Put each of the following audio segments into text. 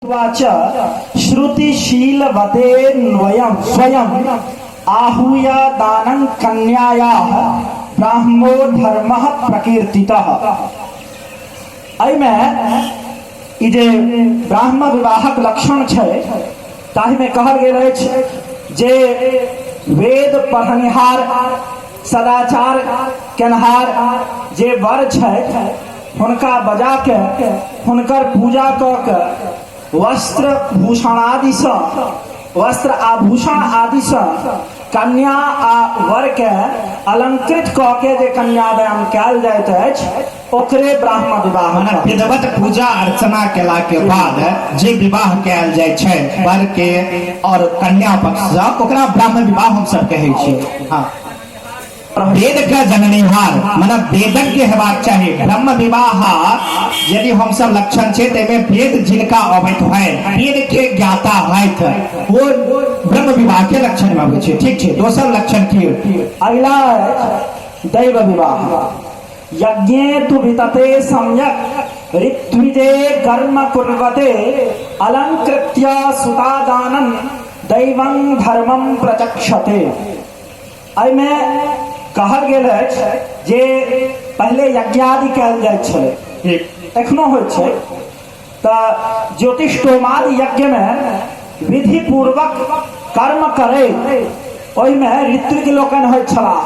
च श्रुतिशीलवतेऽन्वयं स्वयं आहूय दानं कन्यायाः ब्राह्मो धर्मः प्रकीर्तितः। एहिमे ई जे ब्राह्म विवाहक लक्षण छै ताहिमे कहल गेल अछि जे वेद पढ़निहार सदाचार केनहार जे वर छथि हुनका बजा के हुनकर पूजा कऽ के वस्त्र भूषण आदिसँ वस्त्र आभूषण आदिसँ कन्या आ वर के अलंकृत कऽ के जे कन्यादान कयल जाइत अछि ओकरे ब्राह्मण विवाह मने विधिवत पूजा अर्चना केला के बाद जे विवाह कयल जाइ छै वर के और कन्या पक्ष सँ, ओकरा ब्राह्मण विवाह हम सब कहै छियै। हाँ, वेद के जननिहार मतलब वेदज्ञ हेबाक चाही। ब्रह्म विवाह यदि हम सब लक्षण छै ताहिमे वेद जिनका अबैत है, वेद के ज्ञाता होइत, वो ब्रह्म विवाह के लक्षण में अबै छै। ठीक छै, दोसर लक्षण की? अगिला अछि दैव विवाह। यज्ञे तु वितते सम्यक ऋत्विजे कर्म कुर्वते अलंकृत्य सुतादानं दैवं धर्मं प्रचक्षते। एहिमे कहल गेल अछि जे पहिले यज्ञादि कयल जाइत छलै, एखनो होइ छै, तऽ ज्योतिषोमादि यज्ञमे विधिपूर्वक कर्म करैत ओहिमे ऋत्विक लोकनि होइत छलाह,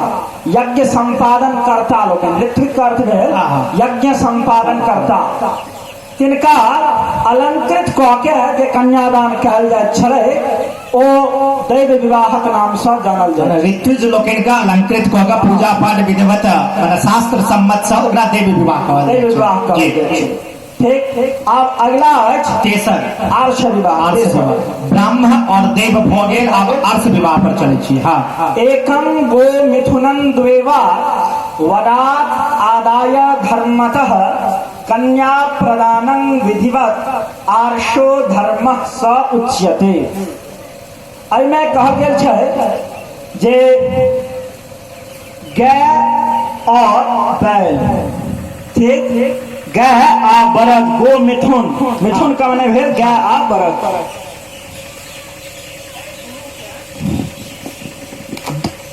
यज्ञ सम्पादन कर्ता लोकनि। ऋत्विक अर्थ भेल यज्ञ सम्पादन कर्ता। तिनका अलंकृत कऽ के जे कन्यादान कयल जाइत छलै ओ दैव विवाहक नामसँ जानल जाइत। ऋत्विज लोकनि के अलंकृत कऽ के पूजा पाठ विधिवत माने शास्त्र सम्मत सँ ओकरा दैव विवाह कहल दैव विवाह कहल जाइ छै। ठीक, आब अगिला अछि तेसर आर्ष विवाह। आर्ष विवाह, ब्राह्मण और दैव भऽ गेल, आब आर्ष विवाह पर चलै छी। हाँ, एकम गो मिथुनन द्वेवा वदात आदाय धर्मतः कन्या प्रदानं विधिवत आर्षो धर्मः स उच्यते। एहिमे कहल गेल छै जे गाय और बैल, ठीक, गाय आ बरद, गो मिथुन, मिथुन का मने भेल गाय आ बरद,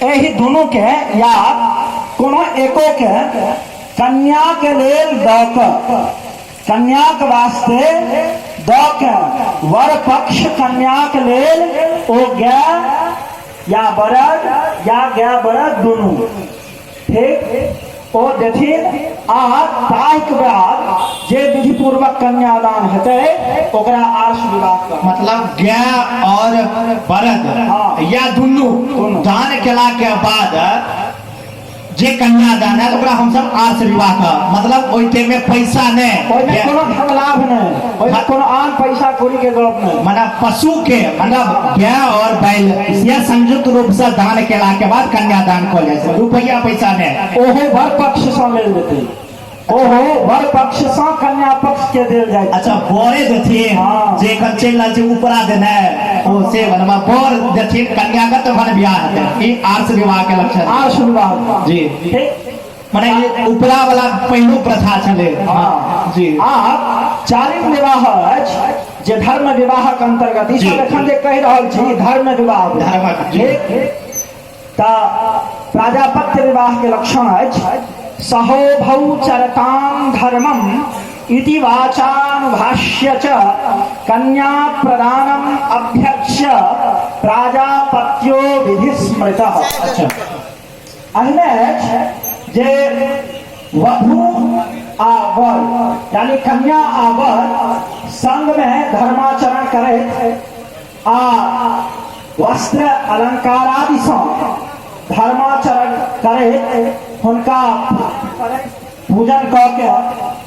एहि दुनू के या कोनो एको के कन्या के लेल दऽ कऽ, कन्याक वास्ते दऽ के वर पक्ष कन्याक लेल ओ गाय या बरद या गाय बरद दुनू, ठीक, ओ देथिन आ ताहिके बाद जे विधिपूर्वक कन्यादान हेतै ओकरा आर्ष विवाह कहल। मतलब गाय और बरद या दुनू दान केला के बाद जे कन्यादान है ओकरा हमसब आर्ष विवाह कह, मतलब ओहि टाइम में पैसा नहीं, ओहिमे कोनो धन लाभ नहीं, ओहिमे कोनो आन पैसा कौड़ी के गप नहीं, माने पशु के मतलब गाय और बैल या संयुक्त रूप से दान केला के बाद कन्यादान कल जाय छै, रुपया पैसा नहीं। ओहो वर पक्ष से लेल जेतै, ओहो वर पक्ष से कन्या पक्ष के देल जाय। अच्छा, बरे देथिन। हाँ। जे एखन चलि रहल छै उपरा देनाइ, ओ से बनवा बर देथिन कन्या के तखन बियाह हेतै। ई आर्ष विवाह के लक्षण। आर्ष विवाह जी। ठीक, माने ई उपरा वाला पहिलो प्रथा छलै। हाँ। जी। आ चारिम विवाह अछि जे धर्म विवाहक अंतर्गत ई सब एखन जे कहि रहल छी धर्म विवाह भेल। धर्मक, जी। ठीक, तऽ प्राजापत्य विवाह के लक्षण अछि सहोभौ चरतां धर्मम इति वाचानुभाष्य च कन्या प्रदानम अभ्यर्च्य प्राजापत्यो विधि स्मृतः। अच्छा, एहिमे अछि जे वधू आ वर यानी कन्या आ वर संग में धर्माचरण करैत आ वस्त्र अलंकार आदि सँ धर्माचरण करैत हुनका पूजन कऽ के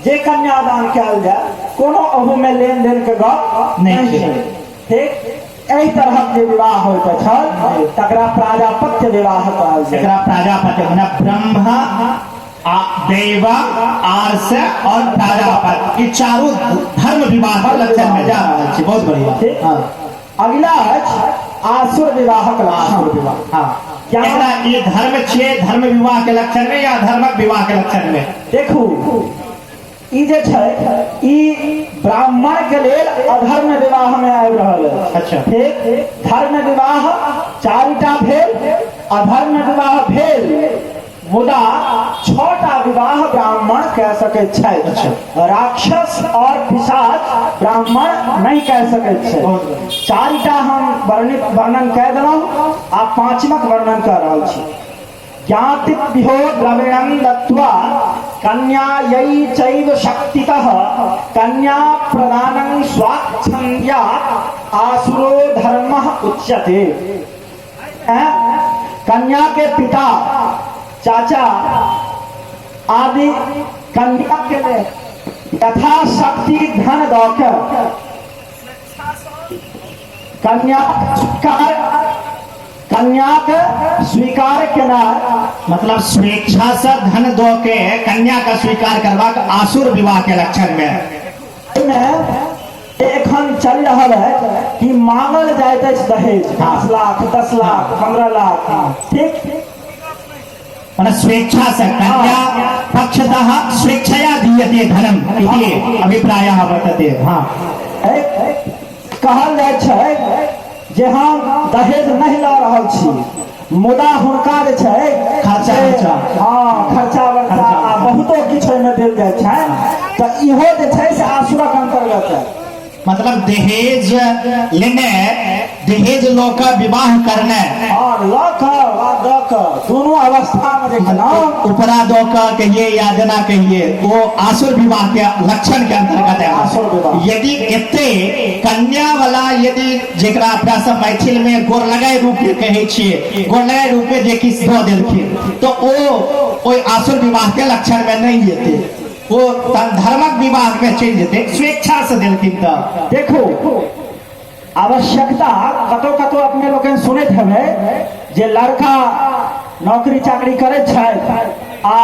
जे कन्यादान कयल जाय कोनो अहू में लेन देन के गप नहि छै। ठीक, एहि तरहक जे विवाह होइत छल तकरा प्राजापत्य विवाह कहल जाय। एकरा प्राजापत्य माने ब्रह्म आ देव आर्ष और प्राजापत्य ई चारू धर्म विवाह के लक्षण में जा रहल छी। बहुत बढ़िया। ठीक। हाँ। अगिला अछि आसुर विवाहक लक्षण। आसुर विवाह, हाँ। क्या? एकरा ई धर्म छियै धर्म विवाह के लक्षण में या धर्मक विवाह के लक्षण में? देखू, ई जे छै ई ब्राह्मण के लेल अधर्म विवाह में आबि रहल अछि। अच्छा। ठीक, धर्म विवाह 4टा भेल, अधर्म विवाह भेल, मुदा 6टा विवाह ब्राह्मण कह सकैत छथि। अच्छा। राक्षस और पिशाच ब्राह्मण नहीं कह सकैत छथि। बहुत बढ़िया। 4टा हम वर्णन कह देलहुँ, आ 5मक वर्णन कर रहल छी। ज्ञातिभ्यो द्रविणं दत्त्वा कन्यायै चैव शक्तितः कन्या प्रदानं स्वाच्छन्द्या आसुरो धर्मः उच्यते। कन्या के पिता, चाचा आदि कन्या के लिए यथाशक्ति धन दऽ के कन्या कन्याक स्वीकार केनाइ, मतलब स्वेच्छा से धन दऽ के कन्या का स्वीकार करबाक आसुर विवाह के लक्षण में। एखन चल रहल है कि मांगल जाइत अछि दहेज 5 लाख, 10 लाख, 15 लाख। ठीक, माने स्वेच्छा से कन्या पक्षतः स्वेच्छया दीयते धनम इति अभिप्रायः वर्तते। हाँ, कहल जाइ छै जे हम दहेज नहि लऽ रहल छी, मुदा हुनका जे छै खर्चा वर्चा। हाँ, खर्चा वर्चा खर्चा। आ बहुतो किछु ओहिमे देल जाइ छै, तऽ इहो जे छै से आसुरक अंतर्गत है। मतलब दहेज लेने, दहेज लऽ कऽ विवाह करने, और लऽ कऽ वा दऽ कऽ दुनू अवस्था में जे केलहुँ, उपरा दऽ कऽ कहिए या जेना कहिए, ओ आसुर विवाह के लक्षण के अंतर्गत है। आसुर विवाह। यदि एते कन्या वाला यदि जेकरा अपना सब मैथिल में गोर लगाय रूप में कहै छियै, गोर लगाय रूप में जे किछु दऽ देलखिन, तऽ ओ ओहि आसुर विवाह के लक्षण में नहि एतै, ओ धर्मक विवाह में चलि जेतै, स्वेच्छा से देलखिन तऽ। देखू, आवश्यकता कतौ कतौ अपने लोकनि सुनैत हेबै जे लड़का नौकरी चाकरी करैत छथि आ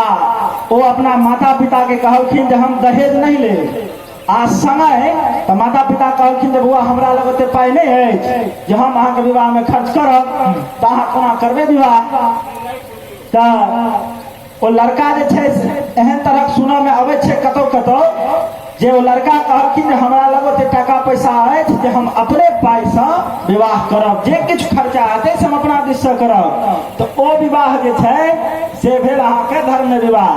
ओ अपना माता पिता के कहलखिन जे हम दहेज नहि लेब, आ समय तऽ माता पिता कहलखिन जे बौआ हमरा लग ओते पाइ नहि अछि जे हम अहाँके विवाहमे खर्च करब, तऽ अहाँ कोना करबै विवाह? तऽ ओ लड़का जे छै से एहन तरहक सुनऽमे अबै छै कतौ कतौ जे ओ लड़का कहलखिन जे हमरा लग ओते टाका पैसा अछि जे हम अपने पाइसँ विवाह करब, जे किछु खर्चा हेतै से हम अपना दिससँ करब, तऽ ओ विवाह जे छै से भेल अहाँके धर्म विवाह।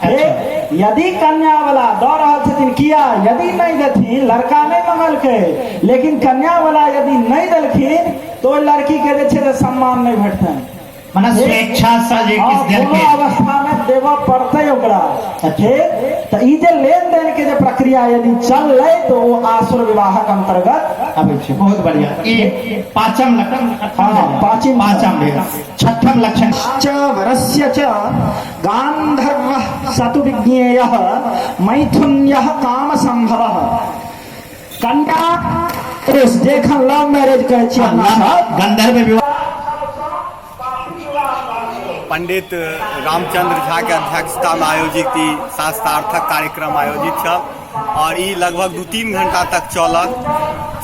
ठीक, यदि कन्या वाला दऽ रहल छथिन, किया यदि नहि देथिन, लड़का नहि मंगलकै, लेकिन कन्या वाला यदि नहि देलखिन तऽ ओहि लड़कीके जे छै से सम्मान नहि भेटतनि। मने स्वेच्छा से जे किछु देलकै कोनो अवस्था में देबऽ पड़तै ओकरा। ठीक, तऽ ई जे लेन देन के जे प्रक्रिया यदि चललै तऽ ओ आसुर विवाहक अंतर्गत आबै छै। बहुत बढ़िया। ई पांचम लक्षण। हाँ, पांचम। पांचम भेल। छठम लक्षण च वरस्य च गान्धर्वः सतु विज्ञेयः मैथुन्यः काम संभवः। कन्या जखन लव मैरिज कहै छियै अपना सब, गंधर्व विवाह। पंडित रामचंद्र झा के अध्यक्षता में आयोजित ई शास्त्रार्थक कार्यक्रम आयोजित छल और ई लगभग 2-3 घंटा तक चलल।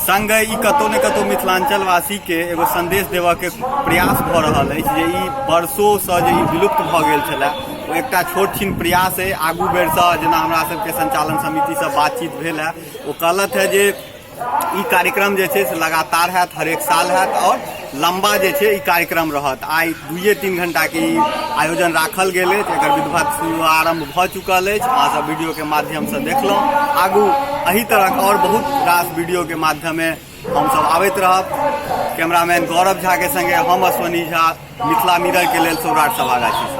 संगे ई कतौ ने कतौ मिथिलांचलवासी के एगो संदेश देबऽ के प्रयास भऽ रहल अछि जे ई वर्षों से जे ई विलुप्त भऽ गेल छलै ओ एकटा छोट छिन प्रयास अछि। आगू बेरसँ जेना हमरा सबके संचालन समितिसँ बातचीत भेल है, ओ कहलथि है जे ई कार्यक्रम जे छै से लगातार हैत, हरेक साल हैत और लम्बा जे छै ई कार्यक्रम रहत। आइ 2-3 घंटाके ई आयोजन राखल गेल अछि। एकर विधिवत शुभारंभ भऽ चुकल अछि, अहाँ सब वीडियोके माध्यमसँ देखलहुँ। आगू एहि तरहक और बहुत रास वीडियोके माध्यमे हमसब आबैत रहब। कैमरामैन गौरव झा के संगे हम अश्वनी झा, मिथिला मिरर के लेल सौराठ सभागाछी।